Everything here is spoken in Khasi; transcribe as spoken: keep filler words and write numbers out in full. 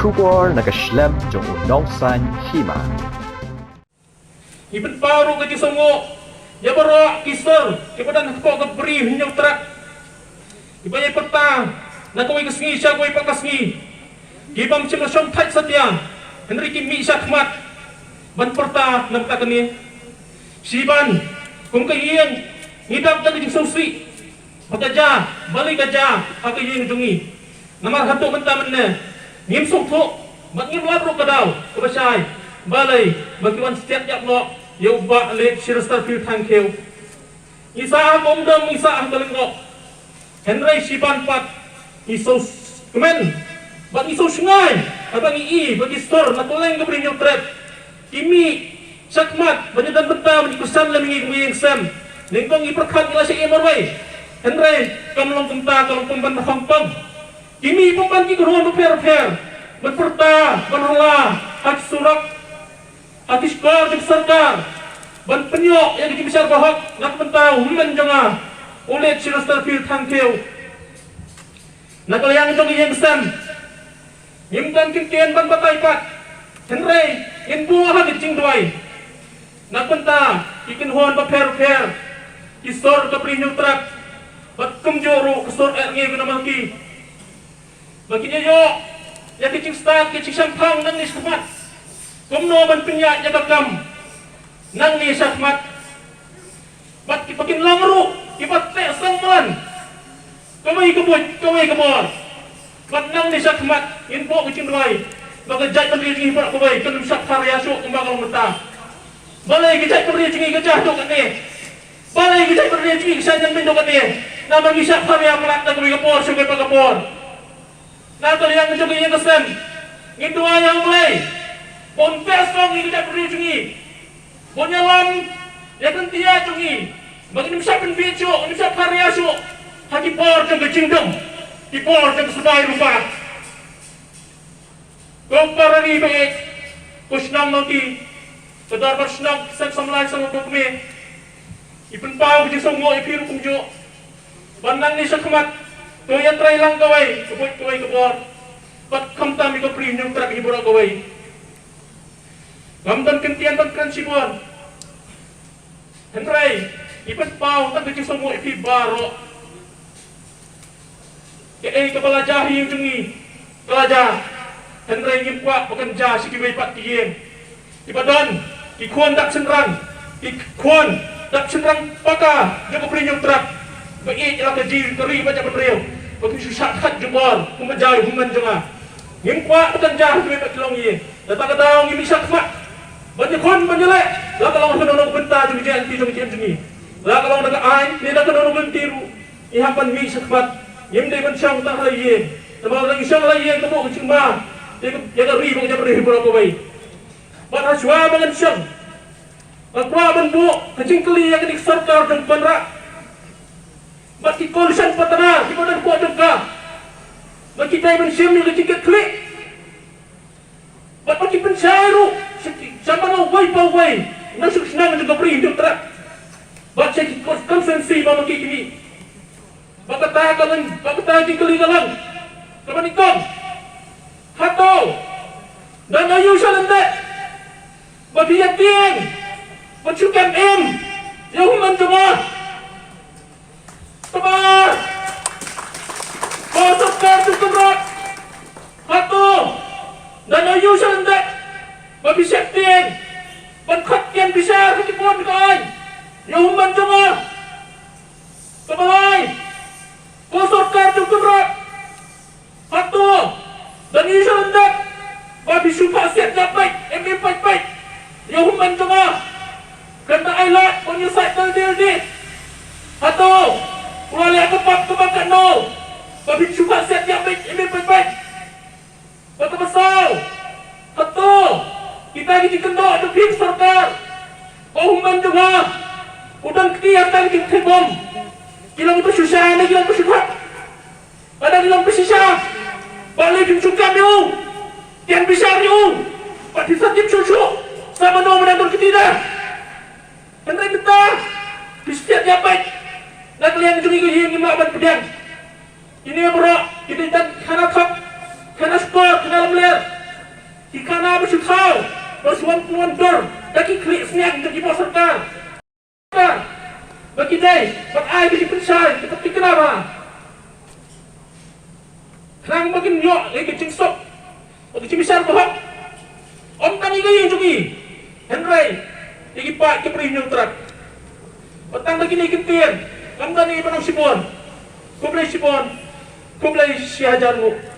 Khubor na ka shlem jong u nongsan hima. Ngi pynpaw ruh ka jingsngewnguh ïa baroh ki sur kiba don hapoh ka Bri Hynñiewtrep, kiba ïai pyrta na kawei ka sngi sha kawei pat ka sngi, ki bym shym la shongthait satia, hynrei ki mih shakhmat ban pyrta na ka bynta kane. Shiban kum ka ïing ngi dap da ka jingsngewsih ba ka jia, balei ka jia ha ka ïing jong ngi. Namar haduh mynta mynne ngim sngewthuh bad ngim lap ruh ka daw kaba shai, balei ba ki wan stiat ïap noh ïa u Bah Late Shri Starfield Thangkhiew. Ngi sah ha ka umdam, ngi sah ha ka lyngngoh. Hynrei shiban pat ngi sngewkmen bad ngi sngewshngaiñ haba ngi i ba ki sur na kylleng ka Bri Hynñiewtrep ki mih shakhmat ban ïadon bynta ban ïakyrshan lem ïa ngi kum ka ïing sem. Nyngkong ngi pyrkhat ngi la shah im marwei, hynrei kam long kumta, ka long pynban ba khongpong. Ki mih pynban ki kynhun bapher bapher ban pyrta, ban halla ha ki surok, ha ki shkor jong sorkar, ban pynïoh ïa ka jingbishar bahok na ka bynta u hynmen jong nga, u Late Shri Starfield Thangkhiew. Na ka liang jong ka ïing sem, ngim don kyntien ban batai pat, hynrei ngin buh ha ka jingduwai na ka bynta ki kynhun bapher bapher, ki sur ka Bri Hynñiewtrep, bad kumjuh ruh ka sur Erdngi Khynnah Malki, ba kin ïoh ïa ka jingstad, ka jingshemphang nangne shakhmat, kumno ban pynïaid ïa ka kam nangne shakhmat. Bad ki, ba kin long ruh kiba teh song malan, kawei ka buit kawei ka bor. Bad nangne shakhmat ngin buh ka jingduwai ba ka jaitbynriew jong ngi baroh kawei kan ym shah pharya shuh kumba ka long mynta. Balei ka jaitbynriew jong ngi ka jia haduh katne? Balei ka jaitbynriew jong ngi ka shah ïeng beiñ haduh katne? Namar ngi shah pharya palat na kawei ka por sha kawei pat ka por. Na ka liang jong ka ïing ka sem, ngin duwai ïa U Blei ba un teh song ïa ka jaitbynriew jong ngi, ba un ïalam ïa ka lynti jong ngi, ba ngin ym shah pynbieit shuh, ngin ym shah pharya shuh ha ki por jong ka jingdum, ki por jong ka sbai lypa. Ko para ri ba ïeit, ko shnong Malki, ka dorbar shnong, ki seng samla, ki seng kmie, ngi pynpaw ka jingsngewnguh ïa phi ruh kumjuh. Ba nangne shakhmat to ïatrei lang kawei ka buit kawei ka bor, bad khamtam ïa ka Bri Hynñiewtrep hi baroh kawei. Ngam don kyntien ban kren shibun, hynrei ngi pynpaw tang ka jingsngewnguh ïa phi baroh. Kaei kaba la jia ha ïing jong ngi ka la jia, hynrei ngim kwah ba kan jia sha kiwei pat ki ïing. Kiba don ki khun dap shynrang, ki khun dap shynrang paka jong ka Bri Hynñiewtrep, ba ïeit ïa la ka ji ka ri bad jaitbynriew, ba kin shu shah khat jubor kumba jia ïa u hynmen jong nga. Ngim kwah ba kan jia ha kiwei pat ki longïing. Kata ka daw ngi mih shakhmat ban ïakhun ban ïaleh, la ka long ha kano kano ka bynta jong ka jingïaid lynti jong ka jingim jong ngi, la ka long da ka aiñ ne da kano kano ka lynti ruh, ngi hap ban mih shakhmat. Ngim dei ban shong tang ha la ïing, namar lada ngi shong ha la ïing ka buh ka jingma ïa ka, ïa ka ri bad ka jaitbynriew baroh kawei. Bad hashwa ba ngan shong, nga kwah ban buh ka jingkylli ïa kane ka sorkar jong u Conrad bad ki coalition partner kiba don hapoh jong ka, ba ki dei ban shim ïa ka jingkitkhlieh, bad ba ki pynshai ruh sha ki, sha mano uwei pa uwei na shnong shnong jong ka Bri Hynñiewtrep, bad sha ki constituency ba ma ki kine, ba kata ka long, ba kata ka jingkylli ka long kaba nyngkong: Hato don aïu sha lyndet ba phi ïa tieng ban shu kem im ïa u hynmen jong nga? Kaba, ko sorkar jong u Conrad, hato don aïu sha lyndet ba phi sheptieng ban khot tian bishar ha ki bun ka aiñ ïa u hynmen jong nga? Kaba lai, ko sorkar jong u Conrad, hato don aïu sha lyndet ba phi shu phah siat ïa peit, im im peit peit ïa u hynmen jong nga? Kynta ai lad ban ïa sait dal dal di. Hato u la leh ka pap kaba katno ba phi shu phah siat ïa peit, im im peit peit? Bad kaba saw, hato kita ki jingkyndoh jong phi ka sorkar, ba u hynmen jong nga u don kti ha kita ki jingthei bom, ki long kiba shu shai ne ki long kiba shu thap? Lada ki long kiba shu shai, balei phim shu kam ïa u, tian bishar ïa u, bad phin sa tip shuh shuh sa mano ba dang don kti da? Hynrei mynta phi shu thied ïa peit. Na ka liang jong ngi ka ïing ngim lah ban pdiang. Kine baroh ki dei tang khana thok, khana shkor, khana lamler. Ki khana ba shu thaw, ba shu wan pynwan dur da ki khlieh sniang jong ki bor sorkar. Ba ki dei ban ai ba ki pynshai ki pyntikna ba khnang ba kin ïoh ïa ki jingsuk, ïa ki jingbishar ba hok. Ym tang ïa ki ïing jong ki, hynrei ïa ki paid ki briew hynñiew trak. Ba tang da kine ki ktien, ym don ïa ki ban ong shibun. Khublei shibun. Khublei shi hajar nguh.